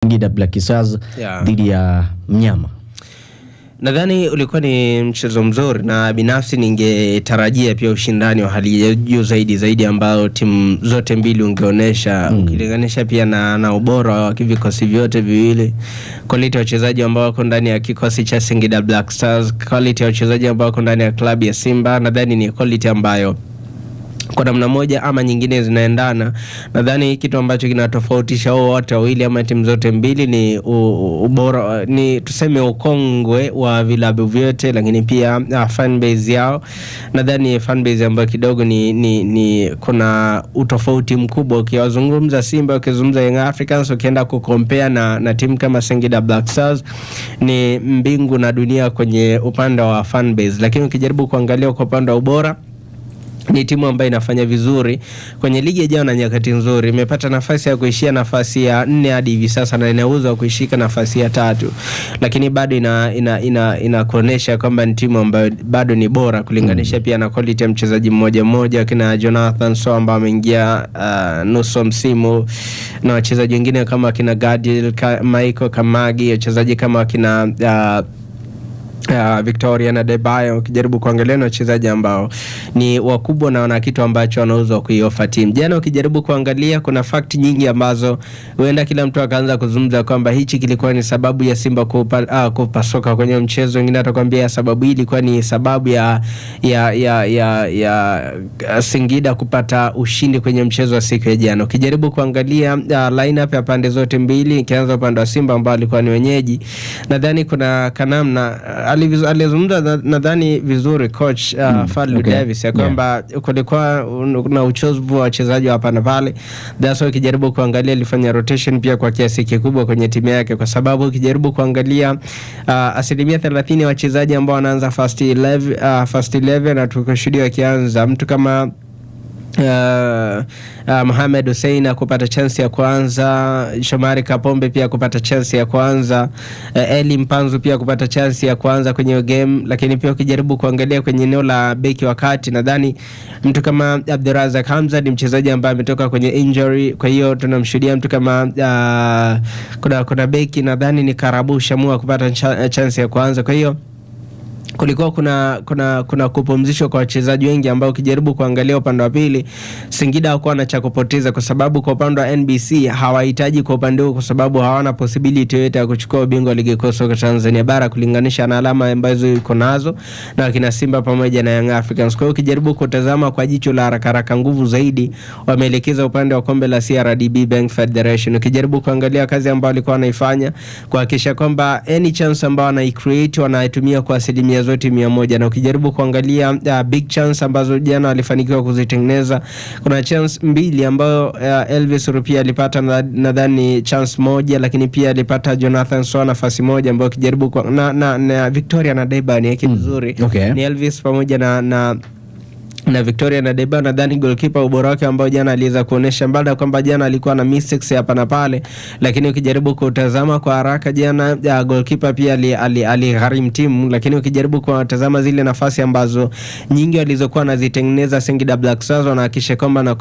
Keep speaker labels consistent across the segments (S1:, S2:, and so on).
S1: Singida Black Stars dhidi ya Mnyama.
S2: Nadhani ulikuwa ni mchezo mzuri na binafsi ningetarajia pia ushindani wa hali ya juu zaidi zaidi ambao timu zote mbili ungeonyesha, ukilinganisha pia na ubora wa vikosi vyote viwili, quality ya wachezaji ambao wako ndani ya kikosi cha Singida Black Stars, quality ya wachezaji ambao wako ndani ya klabu ya Simba, nadhani ni quality ambayo kwa namna moja ama nyingine zinaendana. Nadhani kitu ambacho kinatofautisha wao wote wawili ama timu zote mbili ni ubora, ni tuseme ukongwe wa vilabu vyote, lakini pia fan base yao. Nadhani fan base ambayo kidogo ni kuna utofauti mkubwa ukiwazungumza Simba, ukizungumza Young Africans, ukienda kucompare na timu kama Singida Black Stars, ni mbingu na dunia kwenye upande wa fan base, lakini ukijaribu kuangalia kwa upande wa ubora ni timu ambayo inafanya vizuri kwenye ligi ijayo na nyakati nzuri, imepata nafasi ya kuishia nafasi ya 4 hadi hivi sasa na ina uwezo wa kuishika nafasi ya 3, lakini bado ina kwamba ni timu ambayo bado ni bora kulinganisha pia na quality ya mchezaji mmoja mmoja kina Jonathan Sow ambao ameingia nusu msimu na wachezaji wengine kama kina Gadiel Michael Kamagi, wachezaji kama kina Victoria na Debayo. Ukijaribu kuangalia ni wachezaji ambao ni wakubwa na wana kitu ambacho wanauza kuiofa timu. Jana ukijaribu kuangalia, kuna fact nyingi ambazo huenda kila mtu akaanza kuzungumza kwamba hichi kilikuwa ni sababu ya Simba kupasuka kwenye mchezo. Wengine atakwambia sababu hii ilikuwa ni sababu ya Singida kupata ushindi kwenye mchezo wa siku ya jana. Ukijaribu kuangalia lineup ya pande zote mbili, ikianza upande wa Simba ambao alikuwa ni wenyeji, nadhani kuna kanamna alizungumza nadhani vizuri coach Fadlu Davis ya kwamba kulikuwa na uchovu wa wachezaji wa hapa na pale. That's why ukijaribu kuangalia alifanya rotation pia kwa kiasi kikubwa kwenye timu yake, kwa sababu ukijaribu kuangalia 30% ya wachezaji ambao wanaanza first 11 na tukashuhudia wakianza mtu kama Mohamed Hussein akupata chance ya kwanza, Shomari Kapombe pia kupata chance ya kwanza, Eli Mpanzu pia kupata chance ya kwanza kwenye game. Lakini pia ukijaribu kuangalia kwenye eneo la beki wa kati, nadhani mtu kama Abdurazak Hamza ni mchezaji ambaye ametoka kwenye injury, kwa hiyo tunamshuhudia mtu kama kuna beki nadhani ni Karabu Shamua kupata chance ya kwanza, kwa hiyo kulikuwa kuna kupumzishwa kwa wachezaji wengi ambao ukijaribu kuangalia upande wa pili Singida hawakuwa na cha kupoteza, kwa sababu kwa upande wa NBC hawahitaji kwa upande huo, kwa sababu hawana possibility yoyote ya kuchukua ubingwa wa ligi kuu soka Tanzania bara kulinganisha na alama ambazo iko nazo na wakina Simba pamoja na Young Africans. Kwa hiyo ukijaribu kutazama kwa jicho la haraka haraka, nguvu zaidi wameelekeza upande wa kombe la CRDB Bank Federation. Ukijaribu kuangalia kazi ambayo walikuwa wanaifanya kuhakikisha kwamba any chance ambayo wanaicreate wanaitumia kwa asilimia zote 100, na ukijaribu kuangalia big chance ambazo jana walifanikiwa kuzitengeneza, kuna chance mbili ambayo Elvis Rupia alipata nadhani chance moja, lakini pia alipata Jonathan Soa nafasi moja ambayo ukijaribu na Victoria na Deba ni vizuri ni Elvis pamoja na Victoria na Deba, nadhani goalkeeper ubora wake ambao jana aliweza kuonesha, baada ya kwamba jana alikuwa na mistakes hapa na pale, lakini ukijaribu kutazama kwa haraka jana goalkeeper pia aligharimu timu, lakini ukijaribu kutazama zile nafasi ambazo nyingi walizokuwa wanazitengeneza Singida Black Stars, wanahakikisha kwamba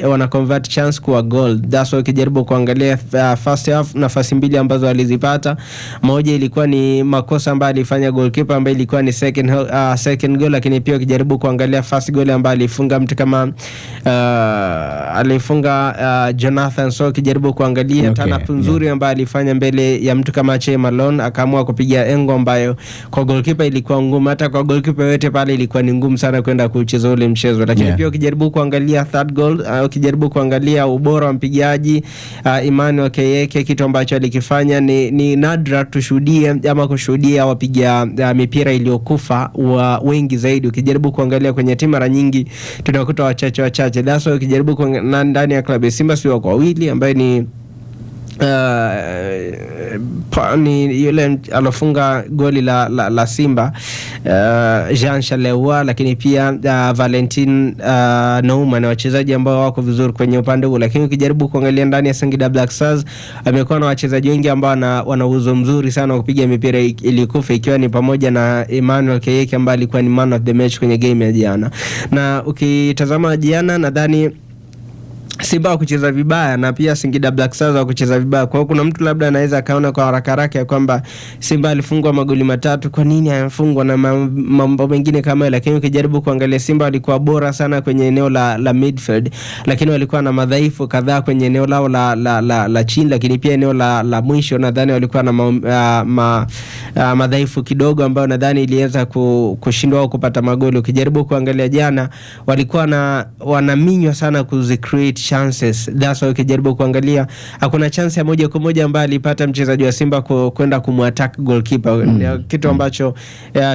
S2: wana convert chance kuwa goal. That's why ukijaribu kuangalia first half nafasi mbili ambazo walizipata, moja ilikuwa ni makosa ambayo alifanya goalkeeper ambaye ilikuwa ni second goal, lakini pia ukijaribu kuangalia first goal ambayo alifunga mtu kama alifunga Jonathan So, ukijaribu kuangalia turn up nzuri ambayo alifanya mbele ya mtu kama Che Malone, akaamua kupiga angle ambayo kwa goalkeeper ilikuwa ngumu, hata kwa goalkeeper yote pale ilikuwa ni ngumu sana kwenda kucheza ule mchezo, lakini pia ukijaribu kuangalia third goal, ukijaribu kuangalia ubora wa mpigaji Emmanuel Keyeke, kitu ambacho alikifanya ni nadra tushuhudie ama kushuhudia wapiga mipira iliyokufa wa wengi zaidi. Ukijaribu kuangalia kwenye timu mara nyingi tunakuta wachache wachache. That's why ukijaribu kuangalia ndani ya klabu ya Simba sio kwa wawili ambaye ni yule alofunga goli la Simba Jean Shalewa, lakini pia Valentin Nouma na wachezaji ambao wako vizuri kwenye upande huu, lakini ukijaribu kuangalia ndani ya Singida Black Stars amekuwa na wachezaji wengi ambao wana uwezo mzuri sana wa kupiga mipira ilikufa, ikiwa ni pamoja na Emmanuel Keyeke ambaye alikuwa ni man of the match kwenye game ya jana, na ukitazama jana nadhani Simba wa kucheza vibaya na pia Singida Black Stars wa kucheza vibaya. Kwa hiyo kuna mtu labda anaweza akaona kwa haraka haraka ya kwamba Simba alifungwa magoli 3, kwa nini amefungwa na mambo mengine kama hayo, lakini ukijaribu kuangalia Simba walikuwa bora sana kwenye eneo la midfield, lakini walikuwa na madhaifu kadhaa kwenye eneo lao la chini, lakini pia eneo la mwisho nadhani walikuwa na madhaifu kidogo ambayo nadhani iliweza kushindwa au kupata magoli. Ukijaribu kuangalia jana walikuwa na wanaminywa sana kuzi create chances. That's why ukijaribu kuangalia hakuna chance ya moja kwa moja ambayo alipata mchezaji wa Simba kwenda kumwattack goalkeeper, kitu ambacho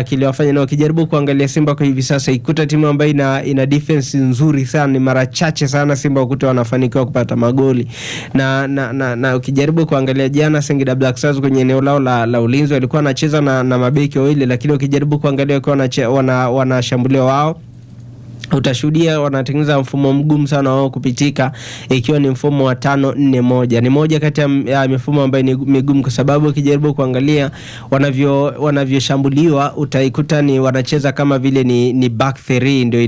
S2: kiliwafanya. Na ukijaribu kuangalia Simba kwa hivi sasa, ikuta timu ambayo ina defense nzuri sana, ni mara chache sana Simba ukuta wanafanikiwa kupata magoli na ukijaribu kuangalia jana Singida Black Stars kwenye eneo lao la ulinzi walikuwa wanacheza na mabeki wawili, lakini ukijaribu kuangalia wakiwa wanashambulia wao utashuhudia wanatengeneza mfumo mgumu sana wao kupitika, ikiwa ni mfumo wa 5-4-1. Ni moja kati ya mifumo ambayo ni migumu, kwa sababu ukijaribu kuangalia wanavyoshambuliwa utaikuta ni wanacheza kama vile ni back 3 ndio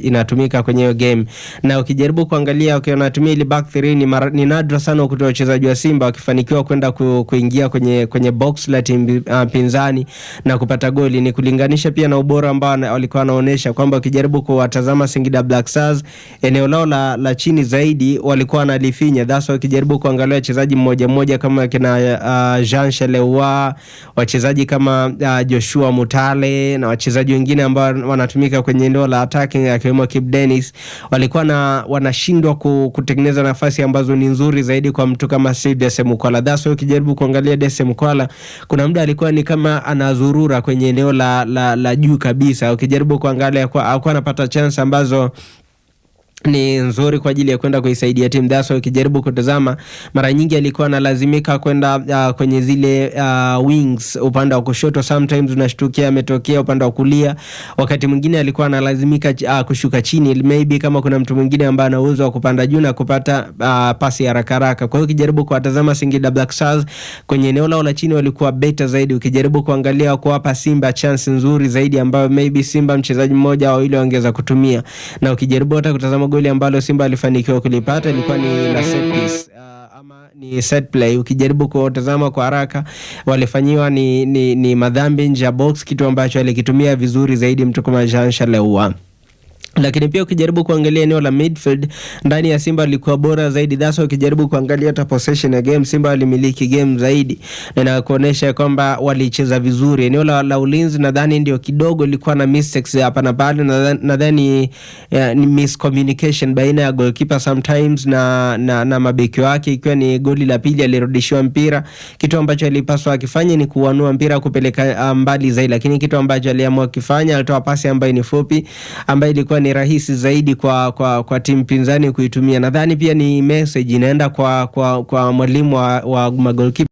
S2: inatumika kwenye hiyo game, na ukijaribu kuangalia ukiwa wanatumia ile back 3 ni nadra sana ukuta wachezaji wa Simba wakifanikiwa kwenda kuingia kwenye box la timu pinzani na kupata goli. Ni kulinganisha pia na ubora ambao walikuwa wanaonyesha kwamba ukijaribu kuwatazama Singida Black Stars eneo lao la chini zaidi walikuwa wanalifinya. That's why ukijaribu kuangalia wachezaji mmoja mmoja kama kina Jean Shalewa, wachezaji kama Joshua Mutale na wachezaji wengine ambao wanatumika kwenye eneo la attacking akiwemo Kibu Dennis, walikuwa na wanashindwa kutengeneza nafasi ambazo ni nzuri zaidi kwa mtu kama Steve Dese Mukwala. That's why ukijaribu kuangalia Dese Mukwala kuna muda alikuwa ni kama anazurura kwenye eneo la juu kabisa. Ukijaribu kuangalia alikuwa anapata chance ambazo ni nzuri kwa ajili ya kwenda kuisaidia timu. That's why ukijaribu kutazama mara nyingi alikuwa analazimika kwenda kwenye zile wings upande wa kushoto, sometimes unashtukia ametokea upande wa kulia. Wakati mwingine alikuwa analazimika kushuka chini, maybe kama kuna mtu mwingine ambaye ana uwezo wa kupanda juu na kupata pasi haraka haraka. Kwa hiyo ukijaribu kuwatazama Singida Black Stars kwenye eneo lao la chini walikuwa better zaidi. Ukijaribu kuangalia kuwapa Simba chance nzuri zaidi ambayo maybe Simba mchezaji mmoja au wawili wangeweza kutumia, na ukijaribu hata kutazama goli ambalo Simba alifanikiwa kulipata ilikuwa ni la set piece, ama ni set play. Ukijaribu kutazama kwa haraka walifanyiwa ni madhambi nje ya box, kitu ambacho alikitumia vizuri zaidi mtu kama Jean Charles. Lakini pia ukijaribu kuangalia eneo la midfield ndani ya Simba lilikuwa bora zaidi. That's why ukijaribu kuangalia hata possession ya game, Simba walimiliki game zaidi na inakuonyesha kwamba walicheza vizuri. Eneo la ulinzi nadhani ndio kidogo ilikuwa na mistakes hapa na pale, nadhani ni miscommunication baina ya goalkeeper sometimes na mabeki wake, ikiwa ni goli la pili alirudishiwa mpira, kitu ambacho alipaswa akifanye ni kuanua mpira kupeleka mbali zaidi, lakini kitu ambacho aliamua kufanya, alitoa pasi ambayo ni fupi ambayo ilikuwa ni rahisi zaidi kwa timu pinzani kuitumia. Nadhani pia ni message inaenda kwa mwalimu wa magolkipa.